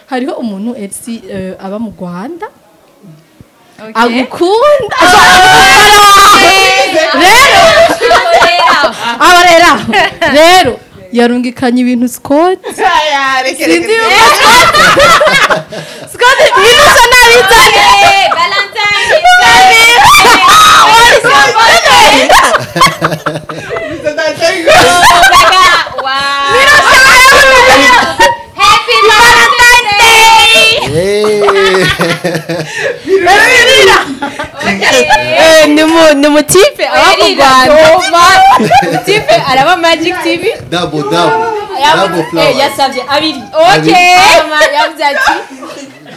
Hariho umuntu Elsie aba mu Rwanda agukunda rero abarera rero yarungikanye ibintu Scott sinzi Scott ibintu sa nabizanye Valentine Happy Valentine's Day! Ni mutipe aba mu Rwanda. Mutipe araba Magic TV. Double double flowers. Yasavye abiri. Okay. Yavuze ati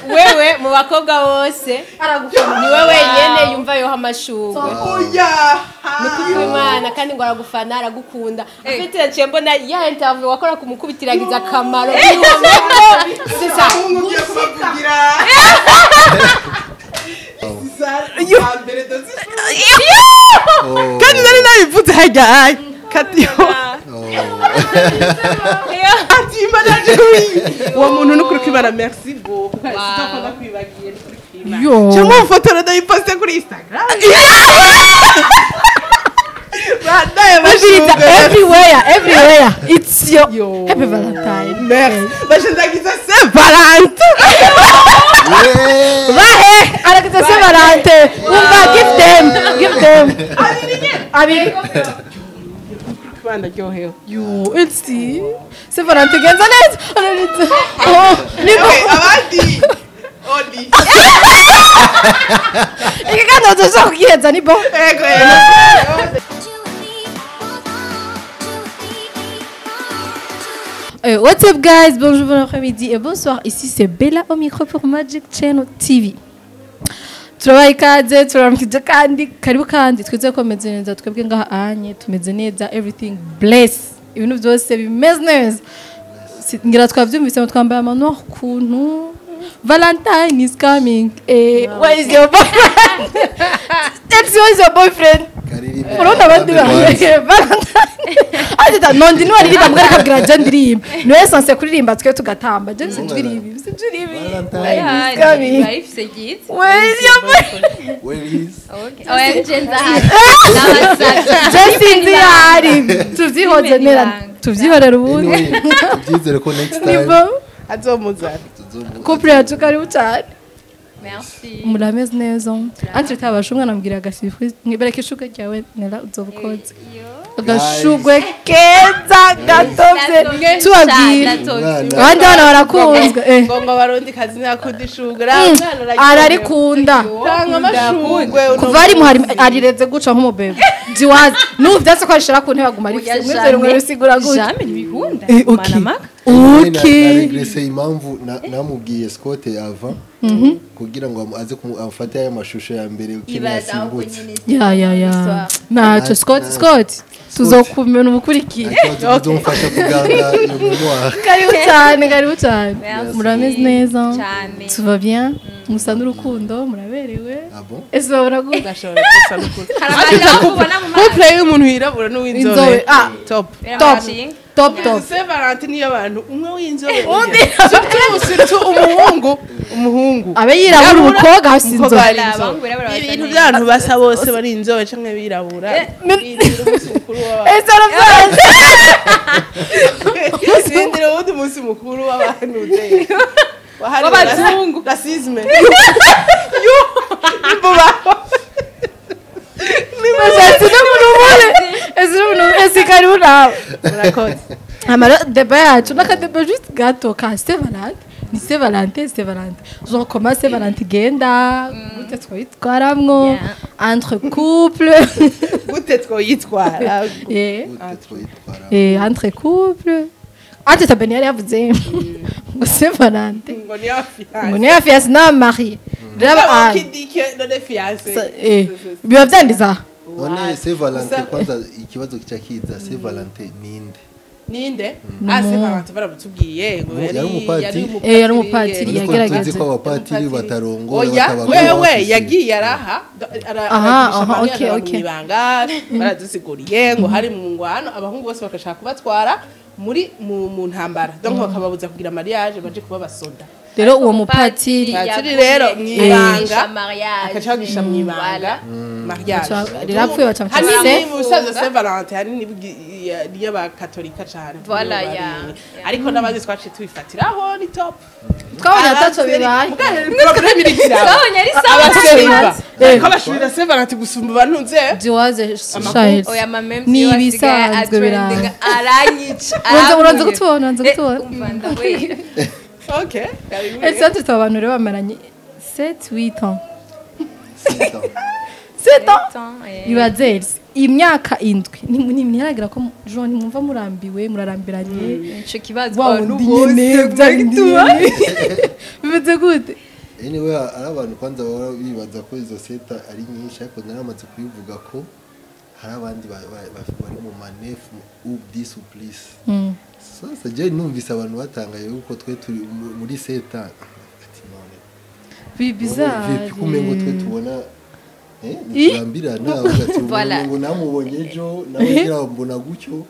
wewe mu bakobwa bose ni wewe nyene yumva yoha amashurwe. Nukuri Imana kandi ngo aragufana aragukunda. Afite yaciye mbona ya interview wakora kumukubitiragiza akamaro. C'est ça. Kandi nari nabivuze hajya katiyo. Ati Imana uwo muntu nukuri kwibara merci beaucoup. Sitokunda kwibagiye nukuri kwibara. Cyangwa ufotora ndayiposte kuri Instagram. Everywhere, everywhere. It's your happy Valentine. Merci. Bashindagiza Saint Valentin. Bahe, aragiza Saint Valentin. Umva give them, give them. Abiri. Bana ryohewe. Yo, Elsie. Saint Valentin genza neza. Oh, niko abandi. Oli. Ikiganiro tuzokugihenza ni bo. Ego ego. What's up guys, bonjour, bon après-midi et bonsoir. Ici c'est Bella au micro pour Magic Channel TV. Turabaye ikaze, turaramukije kandi karibu kandi twizeye ko meze neza, twebwe ngaha anye tumeze neza, everything bless. Ibintu byose bimeze neza. Ngira twavyumvise ngo twambaye amanoir kuntu Valentine is coming. Where is your boyfriend? That's where is your boyfriend? Urabona abandi Valentine. Ati nondi niwe aririmba mbwa akabwira je ndirimba. Niwe sanse kuririmba twe tugatamba. Je sinjiribi, sinjiribi. Valentine is coming. Where is your boyfriend? Where is? Okay. OMG nzahari. Je sinzi ahari. Tuvyihoze nera. Tuvyihorera ubundi. Tuvyizere ko next time. Azomuzana. Couple yacu karibu cyane. Merci. Murameze neza. Entre tabasha umwana ambwira agasifuri mwibereke ishuka ryawe nera uzobukoze. Agashugwe keza gatovye tubabwira. Abandi bana barakunzwe. Ngo ngo barundi kazi nakunda ishugwe. Ararikunda. Tanga amashugwe. Kuva ari muhari arireze guca nk'umubebe. Jiwazi n'ubu vyase ko arishira ku ntebe aguma arifise. Mwizere mwe bisigura gutya. Jamais ntibikunda. Okay. Okay. Naregrese impamvu namubwiye Scott avant kugira ngo aze amfate aya mashusho ya mbere ukina yasimbutse. Ya. Nacho Scott tuzokumena umukurikira. Tuzomfasha kuganga iyo mémoire. Karibu cyane, karibu cyane. Murameze neza. Cyane. Tout va bien? Musa n'urukundo, muraberewe. Ah bon? Ese babona gute? Ndashobora gusa n'urukundo. Couple y'umuntu yirabura n'uw'inzobe. Ah, top. Top. Top top. Saint Valentin niyo abantu umwe w'inzobe undi surtout umuhungu abe yirabura umukobwa hasi inzobe. Ibintu by'abantu basa bose bari inzobe canke birabura. Ese aravyase. Sindira uwundi munsi mukuru w'abantu de. W'abazungu. Racisme. Yo. Imbuba. Ese karibu nawe. Murakoze. Amara débat yacu n'akadeba juste gato ka Saint Valentin. Ni Saint Valentin, Saint Valentin. Genre comment Saint Valentin igenda, gute twoyitwaramwo entre couple. Gute twoyitwara. Gute twoyitwara. Entre couple. Ati tabeni yari yavuze ngo Saint Valentin. Ngo ni fiancé. Ngo ni fiancé na marié. Raba kidike none fiancé. Biba vyandiza. None Saint Valentin kwanza ikibazo kica kiza Saint Valentin ninde? Ninde ase abantu baramutubwiye ngo yari umupatiri yagerageza ko abapatiri batarongora batabagora. Wewe yagiye araha aragisha okay ibanga baradusiguriye ngo hari mu ngwano abahungu bose bakashaka kubatwara muri mu ntambara donc bakababuza kugira mariage baje kuba basoda. Rero uwo mupatiri rero mwibanga akacagisha mwibanga mariage rero apfuye bacamutse musaza Saint Valentin hari ni y'abakatolika cyane voilà ya ariko n'abazi twaciye tubifatiraho ni top twabonye ataco bibaye twabonye ari sawa ariko bashurira Saint Valentin gusumba abantu nze diwaze shahid oya mamem ni ibisanzwe biranga aranyica uranze gutubona Okay. Et ça, tu t'en vas bamaranye 7 8 ans. 7 ans. Ibaze imyaka indwi ntiharagira ko Jean nimwumva murambiwe murarambiranye ico kibazo nyene bimeze gute? Anyway, ari abantu kwanza baba bibaza ko izo seta ari nyinshi ariko naramaze kubivuga ko hari abandi bari mu manef ou 10 ou plus. Sasa je numvise abantu batangaye yuko twe turi muri seta ati none bizarre kumengo twe tubona ntirambirana ati ngo namubonye ejo nawe ngira mbona gutyo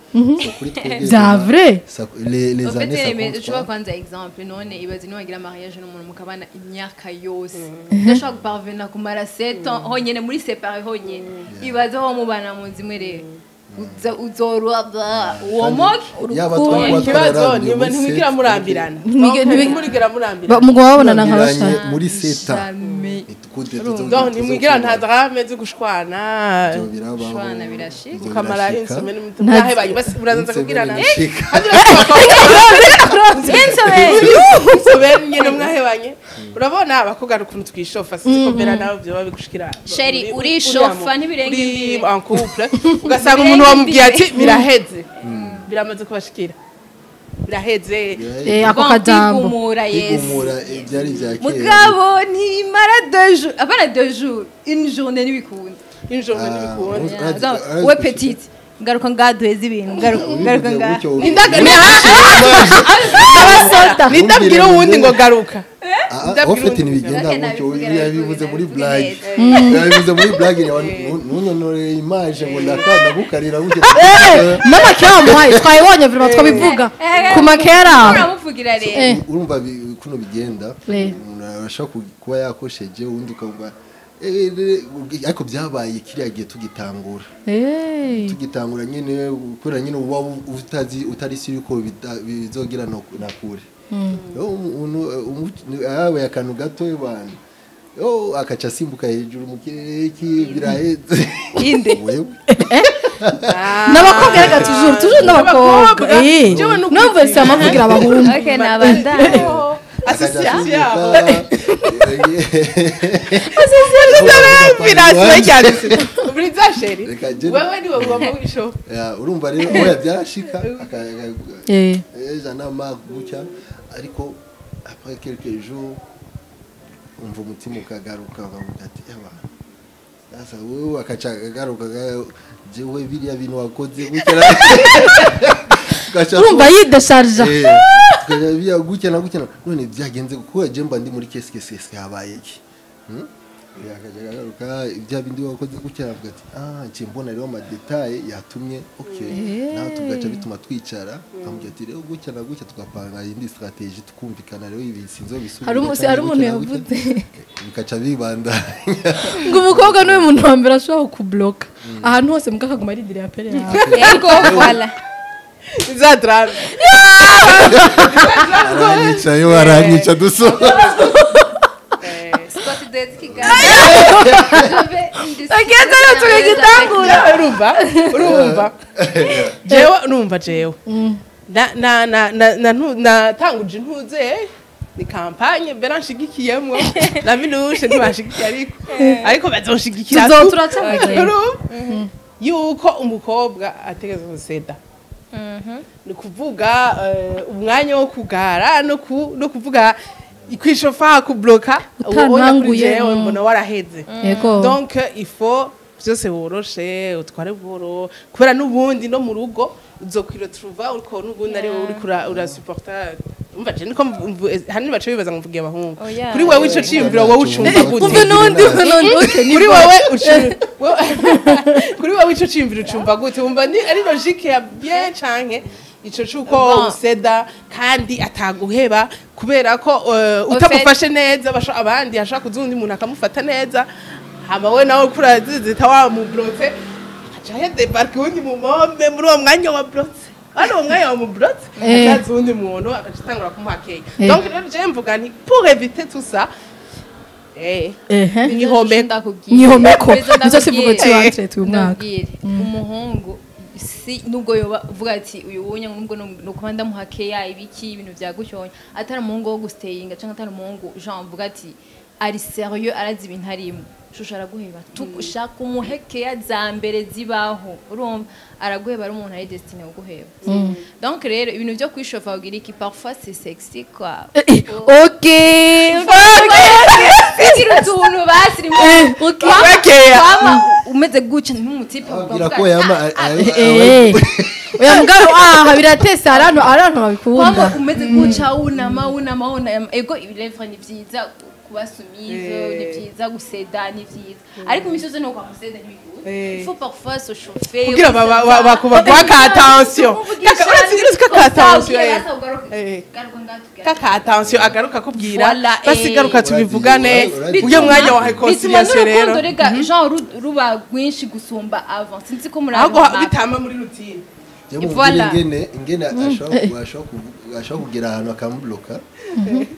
kuri twebwe c'est vrai les années ça compte. Je vois kwanza exemple none ibaze niwagira mariage n'umuntu mukabana imyaka yose ndashaka guparvenir kumara 7 ans honyene muri séparé honyene ibaze ho mubana mu zimwe rero uzorwa uwomoke ikibazo ntimwigira murambirana ntimwigira murambirana mugabo babonana nka bashaka muri seta ntimwigira nta drame zo gushwana gushwana birashika ukamara insomene mutahebanye uraza kubwirana insomene nyene mwahebanye urabona abakobwa ukuntu twishofa sinzi ko mbera nawe byo babigushikira sheri urishofa ntibirenga imbibe en couple ugasanga umuntu wamubwiye ati biraheze biramaze kubashikira biraheze ako kajambo kwigumura yes byari bya kera mugabo ntimara 2 jours apana 2 jours une journée nibikunda une journée nibikunda we petite ngaruka ngaduheza ibintu ngaruka nga abasota nindabwira uwundi ngo garuka ofete ntibigenda gutyo yabivuze muri blague yabivuze muri blague ntunonore image ngo ndakanda gukarira gutyo n'amakera wamuhaye twayibonye vraiment twabivuga ku makera uramuvugira rero urumva kuno bigenda umuntu arashaka kuba yakosheje uwundi ukamva ariko byabaye kiriya gihe tugitangura nyine kubera nyine uba utazi utari siri ko bizogira na kure umuntu yabaye akantu gato y'abantu akaca asimbuka hejuru mu kirere biraheze n'abakobwa reka toujours n'abakobwa numvise amavugira abahungu okay nabandanye association urumva rero oya byarashika ejo gutya ariko après quelques jours umva umutima ukagaruka ukavuga ati eba sasa wewe akaca akagaruka jewe biriya bintu wakoze gutya urumva yidesharja biriya gutya na gutya none byagenze kuko je mba ndi muri kese habaye iki akajya agaruka ibya bindi wakoze gutya aravuga ati ah nce mbona rero ama detail yatumye okay nawe tugaca bituma twicara amubwira ati rero gutya na gutya tugapanga indi strategie tukumvikana rero ibi sinzo bisubira hari umuntu yavuze bikaca bibanda ngo umukobwa niwe muntu wa mbere ashobora kubloka ahantu hose mukakaguma ari dire appel yawe yego voilà za drame aranyica yo aranyica duso urumva jewe urumva jewe natanguje intuze ni kampanye mbere nshigikiyemwo na minushe ntibashigikiye ariko bazonshigikira yuko umukobwa ategerezwa guseda ni kuvuga umwanya wo kugara no kuvuga ikwishofa kubloka utananguye mbona waraheze donc il faut byose woroshe utware buhoro kubera n'ubundi no mu rugo Uzokwiretrouva uriko n'ubundi ari wowe uriko urasupporta. Umva je niko hanini baca bibaza ngo mvugiye abahungu. Oya. Kuri wewe ico ciyumviro wowe ucumva gute? Umve n'undi, umve n'undi, okay, ni Kuri bon. wewe kuri wewe ico ciyumviro ucumva gute? Wumva ni ari logique ya bien canke ico cuko Bon. useda kandi ataguheba kubera ko utamufashe neza, abandi ashaka kuzundi umuntu akamufata neza, hama we nawe kurazizita wamublotse, akaca yadebarka uwundi mu mombe muri uwo mwanya wa blotse, ari uwo mwanya wa mublotse, akaza uwundi muntu agaca atangura kumuha keya. Donc rero je mvuga nti pour éviter tout ça, Ehe. Mwihomeko. Ndakubwira. Mwihomeko. Mbese Nico kivugo ndakubwira. ciwacu uyu mwaka. Ndakubwira. Umuhungu si nubwo yoba uvuga ati uyu wunya nubwo nukuba ndamuha keya ibiki ibintu bya gutyonya, atari umuhungu wo gustayinga cyangwa atari umuhungu Jean mvuga ati ari sérieux, arazi ibintu arimo, shusho araguheba. Tugushaka umuhe keya za mbere zibaho, urumva araguheba, ari umuntu ari destiné kuguheba. Donc rero ibintu byo kwishofa ugira iki, parfois c'est sexy quoi. Okay. Kugira utuntu basirimu. Okay. Keya. Kwama umeze gutya nk'umutipe. Ababwira ko yama Oya mugabo, ah, biratese arantu babikunda. Kwama umeze gutya, wunama wunama wunama. Ego, ibirevre ni vyiza, kuba soumise ni vyiza, guseda ni vyiza, ariko imisi yose nuko amuseda ntibikunda. Il faut parfois se chauffer. Kugira baguha attention. Urazi kaka attention, kaka attention agaruka kubwira Voilà, basigaruka tubivugane Urazi- uyo mwanya wa Bituma réconciliation rero. n'urukundo rega genre ruba rwinshi gusumba avant, sinzi ko muri Ahubwo bitama muri routine. Je mubwire. Voilà. Ingene ashobora kugera ahantu akamubloka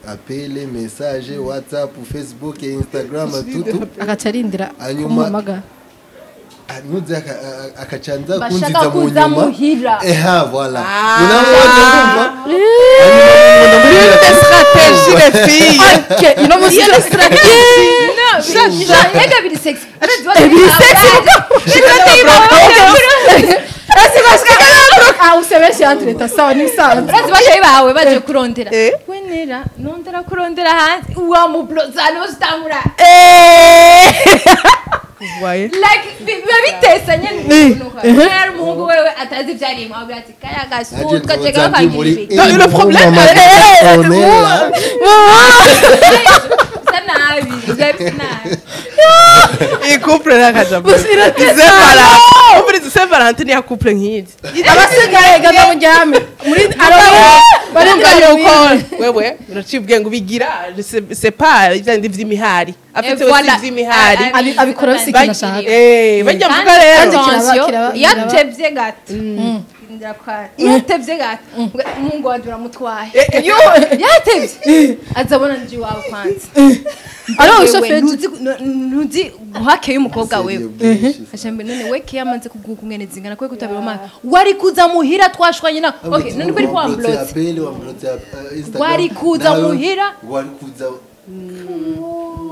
appel, message, WhatsApp, Facebook, Instagram, tutu. Agaca arindira Hanyuma- kumuhamagara. Nuze akacanza Bashaka kunziza mu kuza nyuma. muhira. Eha, voilà. Ah. Munamubonye ndumva. Hanyuma ndamubwira ati, Stratégie les filles. Okay, ino musi Ega biri sexy. Biri sexy. Ese bashaka, ah, usebeshe entre sawa ni sawa. Urazi baje bawe baje kurondera. Eh. Wenera nondera kurondera hanze wamubloza nozitangura. Voyez. Like biba bitesa nyene ukuntu hari umuhungu wewe atazi ibyo arimo avuga ati kaya Naje gasutwa nzoza cega ndi muri bakangira. Non, le problème, Onera. Bisa nabi, biba bisa nabi. Iyi couple rakaja. Umviriza, Saint Valentin ya couple nk'izi. Abasigaye gata muryame muri Urumva barindira yuko wewe uraciye ubwenge ubigira, c'est pas ivyandi vy'imihari. Afite Eh, voilà. aussi vy'imihari. Abikora bisi ikintu ashaka. Bajya mvuga rero. Kandi kiraba- Attention, iyo atevye gato, iyo atevye gato umuhungu wanje uramutwaye, yatevye azabona nje iwawe kwanza. Ari Wewe, ushoferi. ntuzi guhakeye umukobwa wewe. Bwinshi. Ashambye none we keya amaze kuguha ukungene zingana kwe kutabira umwana wari kuza muhira twashwanye na okay none kweri Wamblotse kwamblotse appel, wamblotse, Instagram. Wari kuza Nawe muhira. wari kuza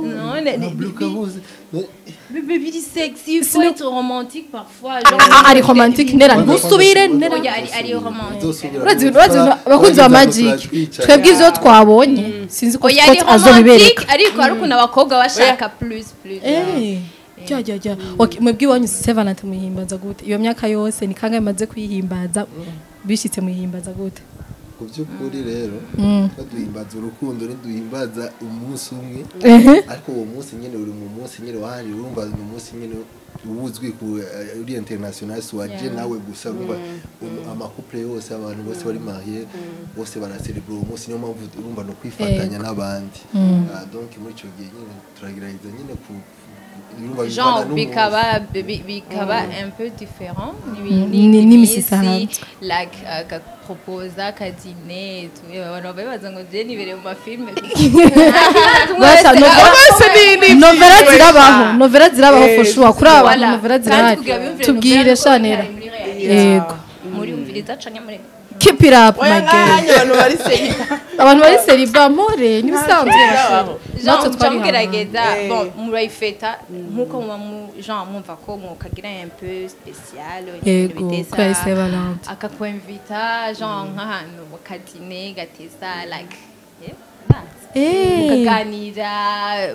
None wambloka hose. Biri sexy, il faut être romantique parfois genre. Ah, ari romantique nera ntusubire nera. Oya, ari romantique. Urazi abakunzi ba Magic, twebwe ivyo twabonye sinzi ko Oya, ari Scott azobibereka. romantique, ariko hari ukuntu abakobwa bashaka plus plus. Jya jya jya, okay, mwebwe iwanyu Saint Valentin muyihimbaza gute? Iyo myaka yose ni kangahe imaze kuyihimbaza? Bishitse muyihimbaza gute? Ku by'ukuri rero baduhimbaza urukundo, ntiduhimbaza umunsi umwe, ariko uwo munsi nyine uri mu munsi nyine wahariwe, urumva ni umunsi nyine uzwi ku uri international, si waje nawe gusa, urumva amacouple yose, abantu bose bari marié bose baracelebra uwo munsi. Niyo mpamvu urumva no kwifatanya n'abandi. Ah, donc muri icyo gihe nyine turagerageza nyine ku urumva bivana Genre n'umunsi. bikaba un peu différent N'imisi isanzwe. Like akaproposa akadine abantu babibaza ngo je nibereye mu mafilme. Basha, Bose ni novela zirabaho, novela zirabaho for sure kuri aba bantu, novela Kandi zirahari. kugira biyumvire Tubwire novela nuko shanera. bari muri réalité. Yego. Muri umviriza canke muri Keep it up, Oya, my girl. nkanya abantu bari sérieux. Abantu bari célibat more n'ibisanzwe. Zirabaho. Genre Natwe muca twari mugerageza Eh. bon murayifeta nkuko muba mu genre mwumva ko mukagira un peu spécial Yego, ibintu bitesa. kuri ari Saint Valentin. Akakwemvita genre nk'ahantu mukadine gatesa like yeah, that's. Eh. Mukaganira,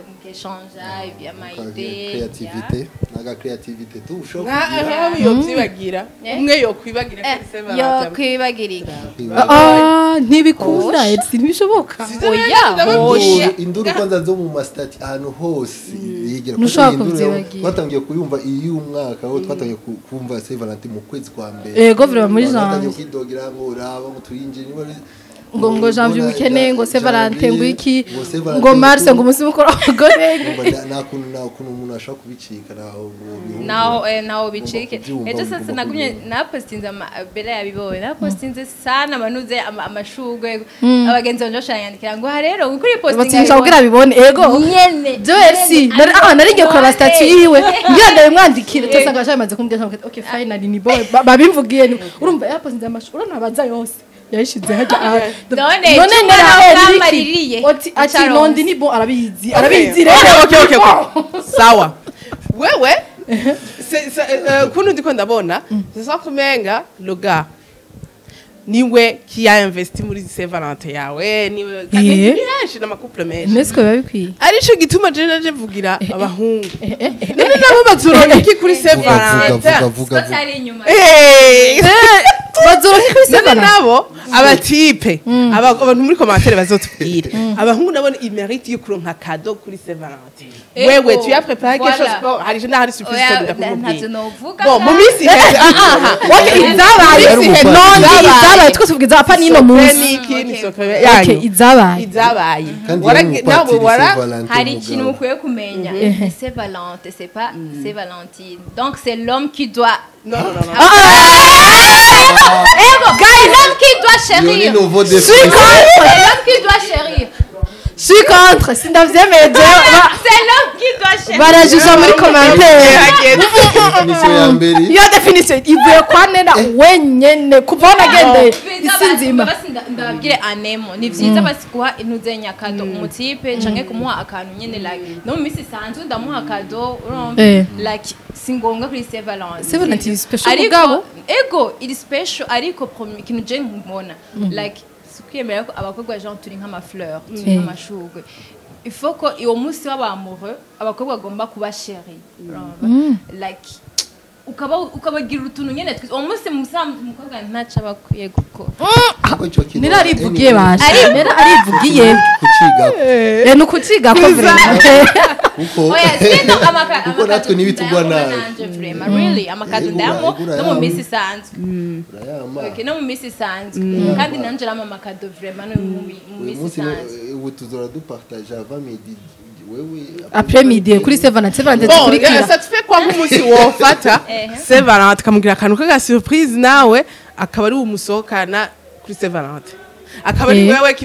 mukeshanja iby'amayide. Creativité, naga creativité tu ushobora nkaho yovyibagira umwe yokwibagira kuri Saint Yo Valentin. kwibagira iki? Ah, ntibikunda Elsie, ntibishoboka. Oya. Induru kwanza zo mu mastati ahantu hose yigera Ntushobora kuvyibagira. Twatangiye kuyumva iyi umwaka aho twatangiye kumva Saint Valentin mu kwezi kwa mbere. Yego, vraiment muri Twatangiye janvier. kwidogira ngo uraba ngo tuyinjire niba Ngo janvier ubukene, ngo Saint Valentin, ngo iki, ngo mars, ngo umunsi mukuru w'abagore. Nta kuntu umuntu ashobora kubicika naho. Naho bicike. Ejo sasa nagumye napostinze Bella yabibonye, napostinze sana manuze amashugwe, abagenzi banje bashanyandikira ngo ha rero ukuri postinga Batsinsha kugira bibone. Ego nyene jewe Elsie nari ngiye kuraba statut yiwe ngira ndabimwandikire, tusanga bashamaze kumbwira, okay finally ni boy babimvugiye. Urumva yapostinze amashugwe, uranabaza yose yayishize hajya. None none nera ati nondi ni bon, arabizi arabizi rero. Okay, sawa wewe kuntu ndiko ndabona c'est ça kumenga le gars niwe qui a investi muri Saint Valentin yawe, niwe kandi n'ama couple menshi. Nese biba bikwiye. Arico gituma je naje mvugira abahungu none nabo bazoronka iki kuri Saint Valentin? Vuga vuga. Bazoronka kuri Saint Valentin nabo abatipe abantu muri commentaire bazotubwira abahungu nabo ils méritent yo kuronka cadeau kuri Saint Valentin. Wewe tu as préparé quelque chose? Bon, hari je hari surprise ko ndakubwira. Bon, mu minsi iheze okay izabaye none izabaye twese tuvuga izapa nino munsi. Okay, izabaye izabaye. Nawe wara hari ikintu mukwiye kumenya: Saint Valentin c'est pas Saint Valentine, donc c'est l'homme qui doit Non non non. Guys, l'homme qui doit chérir. Suis contre. C'est l'homme qui doit chérir. Suis contre. Sindavyemeye. C'est l'homme qui doit chérir. Barajija muri commentaire. Définition ya mbere. Iyo définition ivuye kwa Nena wenyene kuva aho nagendeye isi nzima. Ndababwire anemo ni vyiza basi guha intuzenya cadeau umutipe canke kumuha akantu nyene, like no mu minsi isanzwe ndamuha cadeau, urumva, like si ngombwa kuri Saint Valentin. Saint Valentin special. Ariko mugabo ego iri special, ariko ikintu je mbona like kwiyemera ko abakobwa genre turi nk'ama fleur, turi nk'amashurwe, il faut ko uwo munsi w'abamoureux abakobwa bagomba kuba chéri, like ukaba ukabagira utuntu nyene twiza uwo munsi. Umukobwa ntaco aba akwiye gukora. Nera arivugiye basha, Nera arivugiye. Kuciga. Ni ukuciga ko vraiment. Kuko oya sino kuko natwe ntibitugwa nabi. Vraiment, really, amakado ndamo no mu minsi isanzwe. Urayama. Okay, no mu minsi isanzwe kandi nanje rama amakado vraiment no mu minsi isanzwe. Ubu tuzora dupartage avant midi wewe. Après midi kuri Saint Valentin, Saint Valentin Bon, zikurikira. ça te fait quoi nk'umunsi wofata Saint Valentin kamugira akantu k'aga surprise nawe akaba ari umusohokana kuri Saint Valentin, akaba ari wewe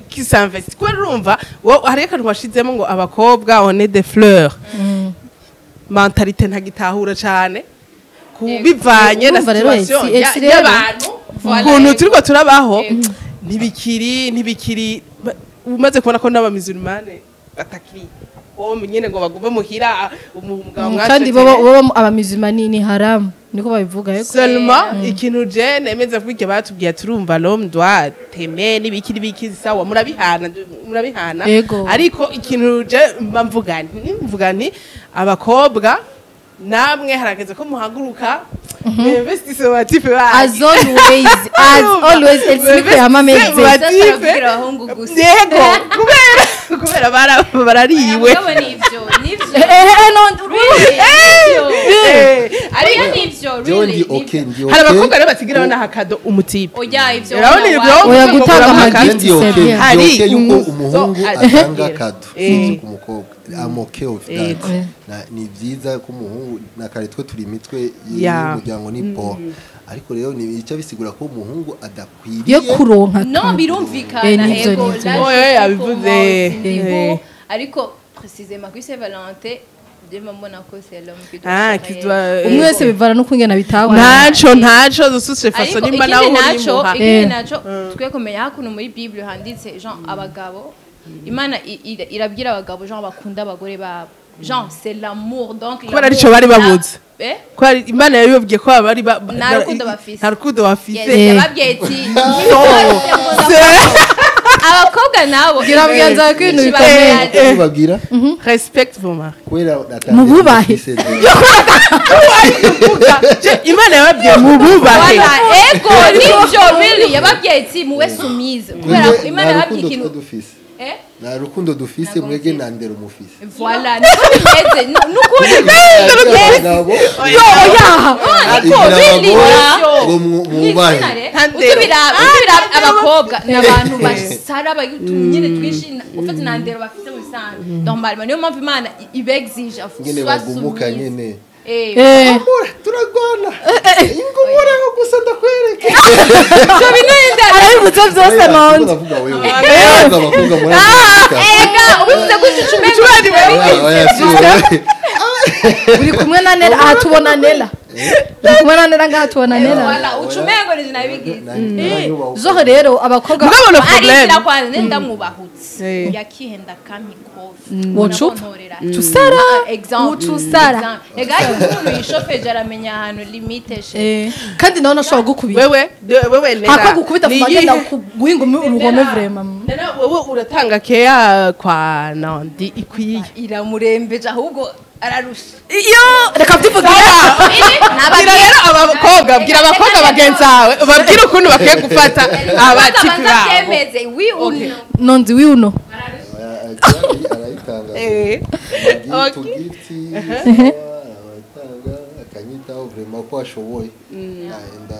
qui s'investit? Kubera urumva hariyo akantu washizemo ngo abakobwa on est des fleurs, mentalité ntagitahura cane bivanye na situation y'abantu ukuntu turiko turabaho. Ntibikiri umaze kubona ko n'abamisulmane batakiri wowe nyene ngo bagume muhira umugabo. Kandi bo abamisulmani ni haramu, niko babivuga yego. Seulement ikintu je nemeza kuburyo batubwiye, turumva l'homme doit t'aimer n'ibiki n'ibiki, sawa, murabihana murabihana, ariko ikintu je mba mvuga nti abakobwa namwe harageze ko muhaguruka investissez mu batipe banyu. As always, as always, Elsie niko yamameze. Yego, kubera barariwe. Nivyo nivyo. No. Ariko nivyo really. Okay, ndi okay. Hari abakobwa rero batigira banaha cadeau umutipe. Oya, ivyo. Oya, gutanga amagift. C'est bien. Hari yuko umuhungu atanga cadeau sivyo ku mukobwa, I'm okay with that. Ni byiza ko umuhungu na kare twe turi imitwe y'umuryango ni po, ariko rero ni icyo bisigura ko umuhungu adakwiriye yo kuronka. No, birumvikana, ego. Oya, yabivuze. Ariko précisément kuri Saint Valentin mbona ko c'est l'homme qui doit. Ah, qui doit. Umwe wese bivana no kungena bitahura. Ntaco dususe façon nimba nawe. Naco ikindi naco twe kumenya hakuno muri Bible handitse genre abagabo, Imana irabwira abagabo genre bakunda abagore babo, genre c'est l'amour, donc kubera arico bari babuze, ko Imana yabibabwiye ko bari nta rukundo bafise. Nta rukundo bafise. Yababwiye ati Abakobwa nabo Gira mugenzi wawe ko ibintu bikomeye. Ubabwira Respect vos maris. Kubera Mububahe. Imana yababwiye mububahe. Voilà, ego nivyo really yababwiye ati muwe soumise kubera ko Imana yababwiye ikintu dufise eh nta rukundo dufise, mwege nta ndero mufise. Voilà, niko bimeze. Nukuri Abagabo Yo, oya. Niko really ngo mwubahe. Utubira utubira abakobwa ni abantu basara bagira utuntu nyine twinshi, ufite nta ndero bafite mu bisanzwe normalement, niyo mpamvu Imana ibexige Nyene bagumuka nyene. Eh. Eh. Amora, turagwana ingumureho gusa ndakwereke. Ibyo bintu yenda Arabivuze byose nonde. Ndavuga wewe, ndavuga abakobwa muri Afrika. Ega ubivuze gutyo ucumengo Oya, si wewe. Uri kumwe na Nela aha, tubona Nela. Uri kumwe na Nela ngaha, tubona Nela. Voilà, ucumengo ni nabigize. Zoho rero abakobwa Mugabo le problème Arindira kwanza nenda mwubahutse Eh. yakihenda kampa ikofi. Wocupa? Nabontorera. Tusara. Ah, exemple. Utusara. Ega umuntu yishofeje aramenya ahantu limite she. Eh, kandi nawe nashobora gukubita. Wewe wewe Nera, Hako gukubita ni agenda guhinga uruhome vraiment. Nera, wewe uratanga keya kwa Nandi ikwiye? Iramurembeje ahubwo ararusha. Iyo reka byivugire. Bwira rero abakobwa, bwira abakobwa bagenzi bawe, babwire ukuntu bakwiye gufata abatipi babo. Byemeze oui ou non? Nonzi wi uno. Arayitanga. Eh. Tugifti arayitanga, akanyitaho vraiment uko ashoboye. Enda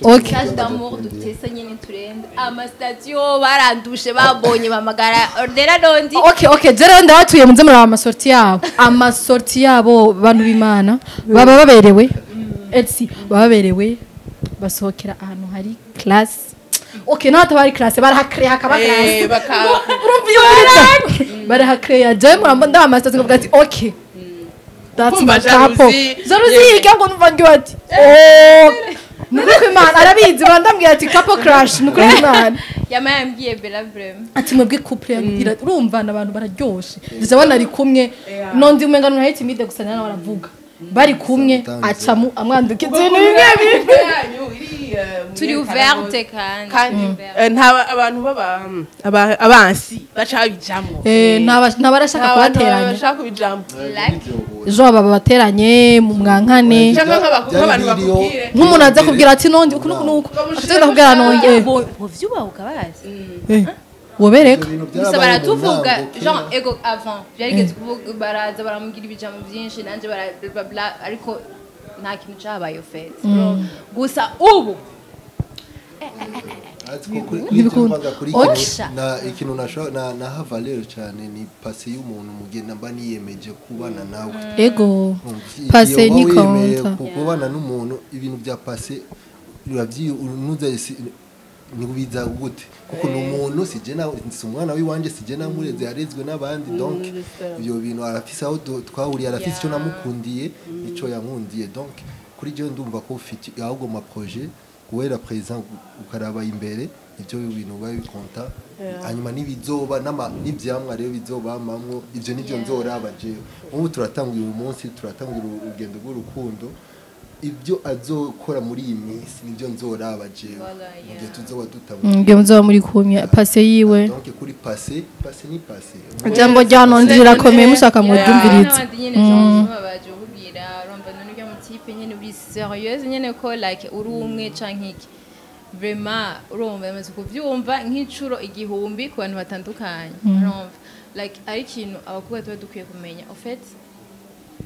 Okay. Message d'amour dutesa nyine turenda amasitasiyo barandushe babonye bamagara ordera dondi. Okay, je rero ndabatuye muze muraba amasorti yabo, amasorti yabo bantu b'Imana baba baberewe, Elsie, baba baberewe basohokera ahantu hari class. Okay, naho hataba hari class barahakreya hakaba class. Urumva iyo muri barahakreya, je muramba ndaba amasitasiyo nkavuga ati okay, that's Kumva my couple. jalousie. Jalousie yiga ngo numva ngiwe ati oh, ni ukuri kw'Imana arabizi, barandambwira ati couple crush, ni ukuri kw'Imana. Yama yambwiye Bella vraiment. Ati mwebwe couple urumva abantu bararyoshe ndetse banari kumwe nondi umenga nta timide gusa nawe aravuga bari kumwe Sometimes, acamu amwanduka ibintu bimwe bimwe. Turi ouverte kandi. Kandi nta abantu baba abansi baca babijamwo. Eh, ntabarashaka Nta bantu kubateranya. bashaka kubijamwo. Ejo baba bateranye mu mwankane. Cyangwa nk'abantu bakubwire. Nk'umuntu aza kubwira ati nondi uku nuku nuku atagenda kubwira nondi Bovyubahuka bazi. Wobereka. Gusa baratuvuga genre ego avant byarigeze kuvuga baraza baramubwira ibijambo byinshi nanje bara bla bla, ariko nta kintu cabaye fait gusa ubu. Ntibikunda. Na ikintu naha valeur cyane ni passé y'umuntu mugenda mba niyemeje kubana nawe. Ego, passé Iyo ni uba wiyemeye konta. Kubana n'umuntu, ibintu bya passé unuza ntibiza gute kuko ni umuntu sije na si umwana w'iwanje, sije namureze, yarezwe n'abandi, donc ibyo bintu arafise aho twahuriye, arafise icyo namukundiye icyo yankundiye, donc kuri jewe ndumva ko ufite ahubwo ma projet guhera présent ukaraba imbere, ibyo bintu biba bikonta hanyuma n'ibizoba n'ivyamwa rero bizobamamwo, ivyo nivyo nzoraba jewe. Ubu turatanguye, uyu munsi turatanguye urugendo rw'urukundo, ibyo azokora muri iyi minsi nibyo nzoraba jewe Voilà, mu yeah. gihe tuzoba dutanguye. Ngiye muzoba muri kumwe passé yiwe. Donc kuri passé, passé ni passé. Ijambo rya nondi rirakomeye, mushaka muryumvirize. N'abandi nyine genre babaje kukubwira urumva none urya mutipe nyine uri sérieuse nyine ko like uri umwe canke iki, vraiment urumva yamaze kuvyumva nk'incuro 1000 ku bantu batandukanye, urumva like ari ikintu abakobwa tuba dukwiye kumenya. En fait,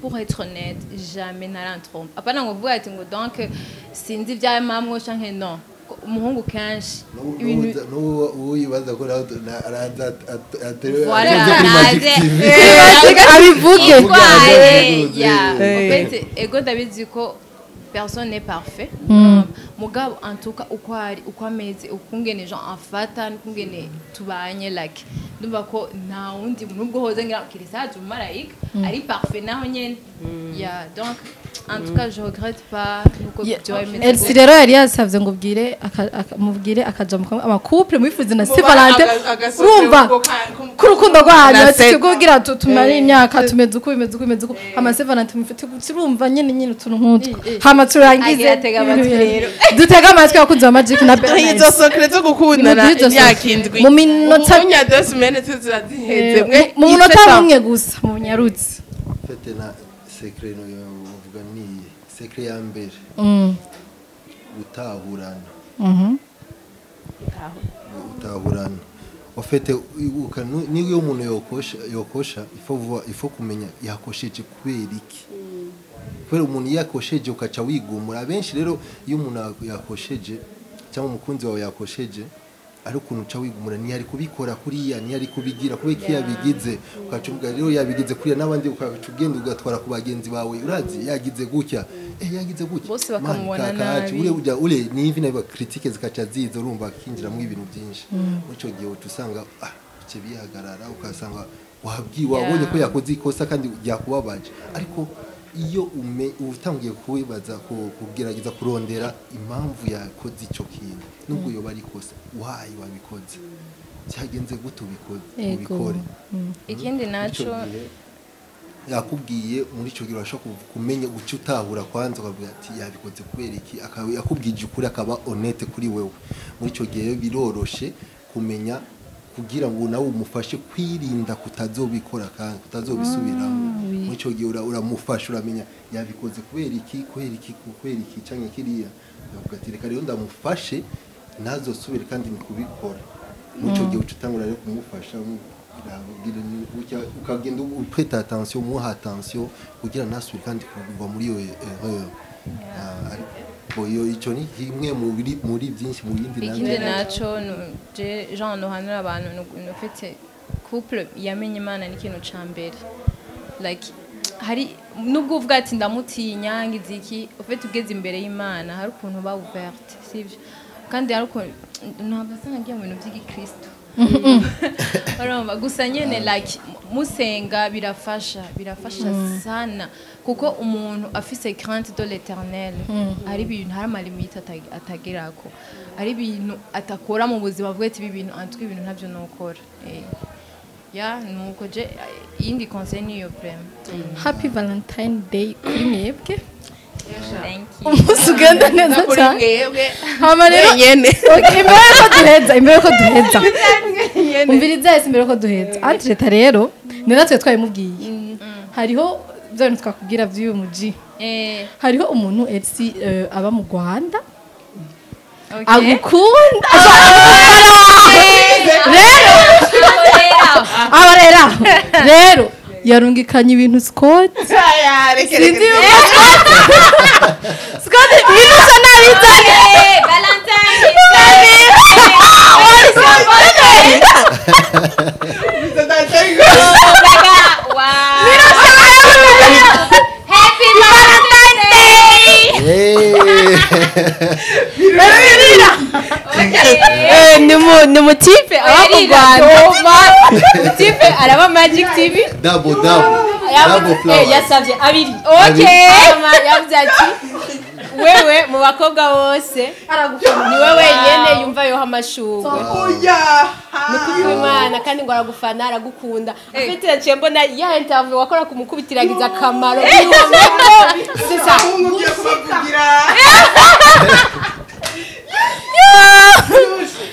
pour être honnête, jamais narantrompe apana ngo vuga ati ngo donc sinzi ivyamamwo canke non. Umuhungu kenshi ibintu N'ubu uyibaza ko araza atewe Voilà, aze kuri Magic naze. TV. Abivuge. Yitwaye ya. Eh. En fait, ego ndabizi ko personne n'est parfait, mugabo en tout cas uko ari, uko ameze, ukungene genre amfata n'ukungene tubanye, like ndumva ko nta wundi muntu ubwo hoze ngira kirisaje umumarayika ari parfait naho nyene ya donc. En tout cas, je regrette pas nuko byo bimeze. Elsie rero yari yasavye ngo ubwire mubwire akajambo kamwe ama couple mwifuze na Saint Valentin urumva ku rukundo rwanyu ati kugira tumare imyaka tumeze uko bimeze uko bimeze uko ama Saint Valentin mufite urumva nyene nyene utuntu nk'utwo hama turangize dutega amatwi abakunzi ba Magic na Bella izo secret zo gukundana imyaka indwi mu minota umunya 2 semaines tuziraziheze mwe mu munota umwe gusa mu nyarutsi fete na secret no uvuga ni secret ya mbere gutahurana gutahurana ofete niyo umuntu yokosha ifo kumenya yakosheje kubera iki kubera umuntu yakosheje ukaca wigumura abenshi rero iyo umuntu yakosheje cyangwa umukunzi wawe yakosheje ari ukuntu uca wigumura ni ari kubikora kuriya ni ari kubigira kubera iki yabigize ukaca uvuga rero yabigize kuriya n'abandi ukaca ugenda ugatwara ku bagenzi bawe urazi yagize gutya yagize gutya bose bakamubona nabi ure ujya ure ni ivi na critique zikaca ziza urumva akinjiramo ibintu byinshi muri icyo gihe usanga bice bihagarara ukasanga wabwiwe wabonye ko yakoze ikosa kandi ryakubabaje ariko iyo utangiye kubibaza kugerageza kurondera impamvu yakoze icyo kintu nubwo yoba ari ikosa wayi wabikoze cyagenze gute ubikore ikindi naco yakubwiye muri icyo gihe urashobora kumenya uca utahura kwanza ukavuga ati yabikoze kubera iki yakubwije ukuri akaba honnête kuri wewe muri icyo gihe biroroshe kumenya kugira ngo nawe umufashe kwirinda kutazobikora kandi kutazobisubiramo muri icyo gihe uramufasha uramenya yabikoze kubera iki kubera iki kubera iki cyangwa kiriya ukavuga ati reka rero ndamufashe ntazosubire kandi ni kubikora muri icyo gihe uca utangura rero kumufasha ukagenda upreta attention umuha attention kugira ntasubire kandi kugwa muri iyo erreur iyo icyo ni kimwe muri byinshi mu bindi ikindi naco je Jean nohanura abantu nufite couple yamenye Imana ni ikintu ca mbere like hari nubwo uvuga ati ndamutinya ngiziki ufite ugeze imbere y'Imana hari ukuntu ba ouverte sivyo kandi hari ukuntu ntabwo asa ngiye mu bintu by'igikristo urumva gusa nyene like musenga birafasha sana kuko umuntu afise crainte de l'éternel ari ibintu hari ama limite atagerako ari ibintu atakora mu buzima bwe ati ibintu antwi ibintu ntavyo nokora ya nuko je iyindi conseil niyo vraiment Happy Valentine Day kuri mwebwe. Thank you. Umunsi ugenda neza cyane. Hama rero nyene imbere ko duheza umviriza yese imbere ko duheza Andreta rero ni natwe twabimubwiye hariho bya bintu twakubwira by'uyu muji hariho umuntu Elsie aba mu Rwanda agukunda rero abarera rero yarungikanye ibintu Scott sinzi yuko Scott minusa nabizanye Valentine Happy Valentine Day. Ni mutipe aba mu Rwanda mutipe araba Magic TV double flower yasavye abiri okay yavuze ati wewe mu bakobwa bose ni wewe nyene yumva yoha amashurwe ni Imana kandi ngo aragufana aragukunda afite yaciye mbona ya interview wakora kumukubitiragiza akamaro c'est ça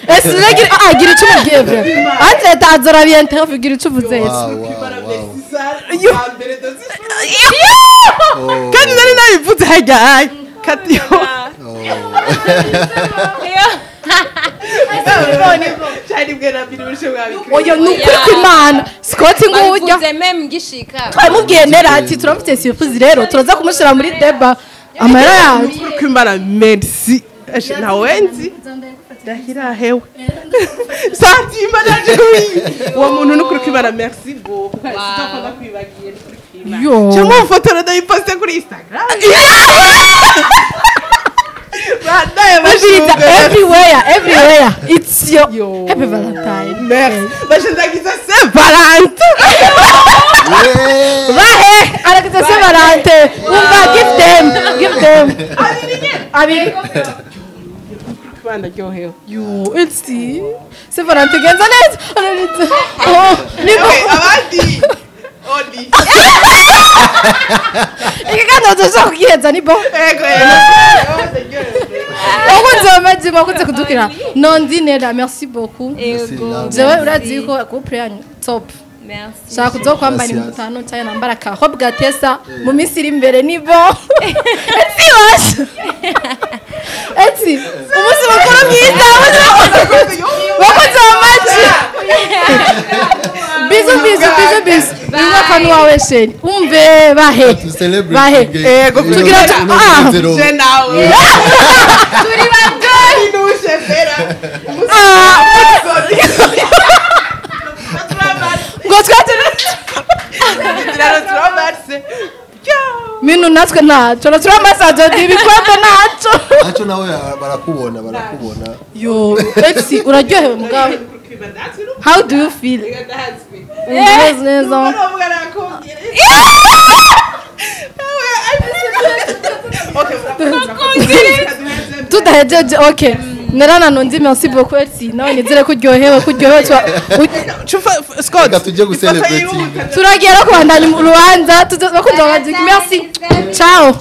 Ese agira icyo umubwiye vraiment Andreta azora bien interview gira icyo uvuze kandi nari nabivuze hajya katiyo oyo ni ukuri kw'Imana Scott ngujya twamubwiye nera ati turamufite surprise rero turaza kumushyira muri deba amahera yacu ukuri kw'Imana merci nawenzi ndahira hewe santima naje uwo muntu n'ukuri kw'Imana merci beaucoup sitakunda kwibagiye n'ukuri kw'Imana cyangwa umfotora ndayiposte kuri Instagram everywhere it's your happy Valentine merci bashindagiza Saint Valentin bahe aragiza Saint Valentin umva Give them, give them. Abiri. Bana ryohewe. Yo, Elsie. Saint Valentin genza neza. Oh, niko. Abandi. Oli. Ikiganiro dushobora kugiheza ni bon. Ego ego. Wakunze amazi wakunze kudukira. Nondi Nera, merci beaucoup. Ego. Jewe urazi yuko couple yanyu top. Merci. Shaka kuzokwambara Gracias. imutano cyane nambara ka robe gatesa mu minsi iri imbere ni bon. Eti washa. Eti umunsi mukuru mwiza. Wakunze amazi. Bisous bisous bisous bisous. Uyu mwaka ni wawe chérie. Umve bahe. Bahe. Ego, tugira ah. Je nawe. Turi bagoyi. Nushe fera. Ah. Ngo twaturi Minu natwe ntaco turamasaje ibikombe ntaco. Naco nawe barakubona barakubona. Yo, Elsie uraryohewe mugabo. How do you feel? Umeze neza. Tudahejeje okay. Nerana Nondi merci beaucoup Elsie. Nawe nizere ko uryohewe ko uryohewe. Scott. Reka tujye gucelebrating. Turagiye no kubandanya urubanza tuzobakunze. Merci. Ciao.